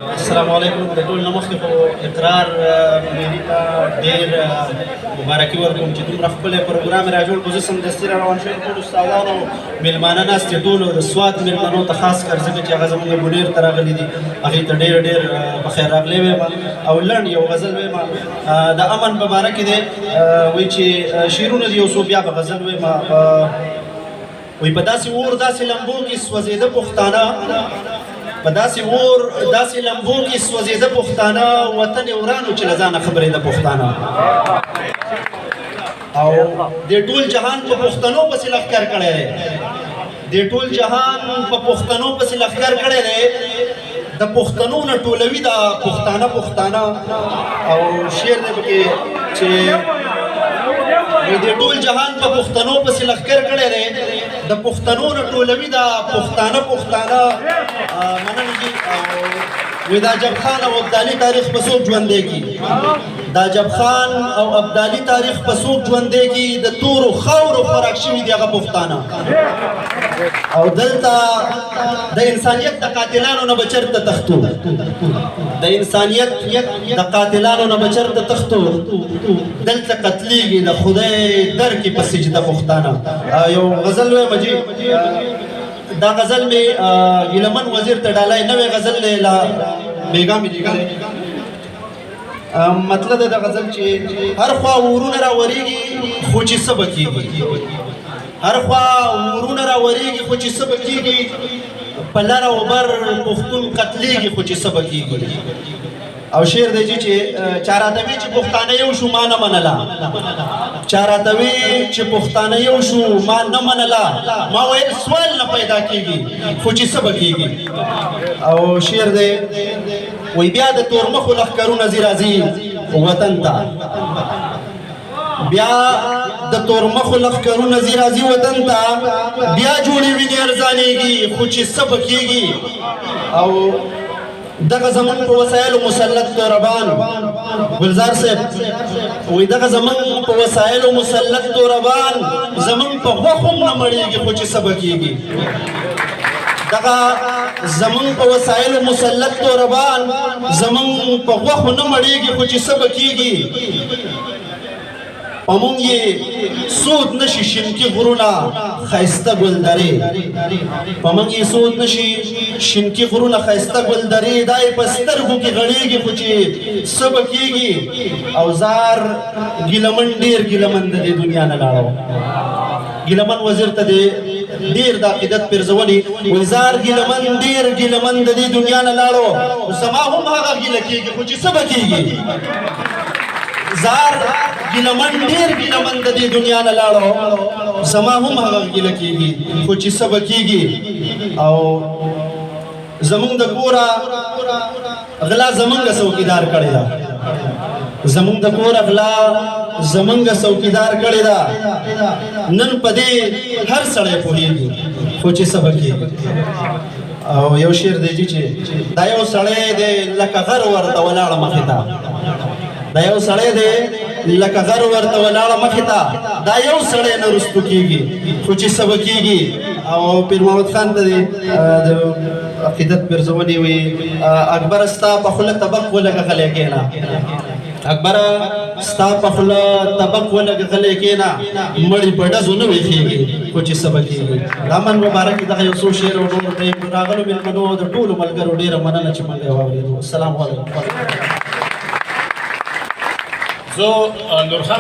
السلام علیکم. د ټول نه مخکې خو اقرار میری ته ډېر مبارکي ورکوم چې دومره ښکلی پروګرام یې را جوړ کړو. زه سمدستي را روان شوم. ټول استادانو، مېلمانه ناست دي، ټولو د سوات مېلمنو ته خاص کر، ځکه چې هغه زموږ بونیر ته راغلي دي، هغې ته ډېر ډېر په خیر راغلی وایم. او لنډ یو غزل وایم، د امن په باره کې دی. وایي چې شعرونه دي یو څو، بیا به غزل وایم. وایي په داسې اور داسې لمبو کې سوځېده پښتانه، په داسې اور داسې لمبو کې سوځېده پښتانه، وطن یې ورانو چې له ځانه خبرېده پښتانه. او د ټول جهان په پښتنو پسې لښکر کړی دی، د ټول جهان په پښتنو پسې لښکر کړی دی، د پښتنو نه ټولوي دا پښتانه پښتانه. او شعر دی پکې چې د ټول جهان په پښتنو پسې لښکر کړی دی، د پښتنو نه ټولوي دا پښتانه پښتانه. مننه جي. وی دا جب خان او ابدالي تاریخ په څوک ژوندی کی، دا جب خان او ابدالي تاریخ په څوک ژوندی کی، د تورو خاورو خوراک شوي دي هغه پښتانه. او دلته د انسانیت د قاتلانو نه به چېرته تښتو، د انسانیت د قاتلانو نه به چېرته تښتو، دلته قتلیږي د خدای در کې په سجده پښتانه. یو غزل وایم جي. دا غزل مې ګیلمن وزیر ته ډالۍ، نوې غزل دی، لا بیګا مې لیکلی. مطلب د غزل چې هر خوا ورونه را وریږي خو چې څه به کېږي، هر خوا ورونه را وریږي خو چې څه به کېږي، په لر او بر پښتون قتلیږي خو چې څه به کېږي. او شعر دی چې چا راته وی چې پښتانه یو شو، ما نه منله، چا راته وی چې پښتانه یو شو، ما نه منله، ما ویل سوال نه پیدا کېږي خو چې څه به کېږي. او شعر دی وی بیا د تورمخو لښکرونه ځي راځي وطن ته، بیا د تورمخو لښکرونه ځي راځي وطن ته، بیا جوړې وینې ارزانېږي خو چې څه به کېږي. او دغه زمونږ په وسایلو مسلط توربان، ګلزار صاحب وی دغه زمونږ په وسایلو مسلط توربان زمونږ په غوښو هم نه مړېږي خو چې څه به کېږي. دغه زمونږ په وسایلو مسلط توربان زمونږ په غوښو نه مړېږي خو چې څه به کېږي. په مونږ یې سود نشي شینکي غرونه ښایسته ګلدرې، په مونږ یې سود نشي شینکي غرونه ښایسته ګلدرې، دا یې په سترګو کې غړېږي خو چې څه به کېږي. او زار ګیلمن، ډېر ګیلمن د دې دنیا نه لاړو، ګیلمن وزیر ته دې ډېر د عقیدت پیرزونې. وایي زار ګیلمن، ډېر ګیلمن د دې دنیا نه لاړو، زما هم هغه ګیله کېږي خو چې څه به کېږي. زار ګیلمن، ډېر ګیلمن د دې دنیا نه لاړو، زما هم هغه ګیله کېږي خو چې څه به کېږي. او زمونږ د کوره غلا زمونږ څوکیدار کړې ده، زمونږ د کوره غلا زمونږ څوکیدار کړې ده، نن په دې هر سړی پوهېږي خو چې څه به کېږي. او یو شعر دی چې دا یو سړی دی لکه غر ورته ولاړه مخې ته، دا یو سړی دی لکه غر ورته ولاړه مخې ته، دا یو سړی نه رستو کېږي خو چې څه به کېږي. او پیر محمد خان ته دی د عقیدت پیرزونې. وي اکبر ستا په خوله طبق ولګه غلی کښېنه، اکبر ستا په خوله طبق ولګه غلی کښېنه، مړي په ډزو نه ویښېږي خو چې څه به کېږي. د امن مبارک دغه یو څو شعر او نور دی. راغلو مېلمنو، د ټولو ملګرو ډېره مننه چې موږ یې واورېدو. السلام علیکم. زه نورخان.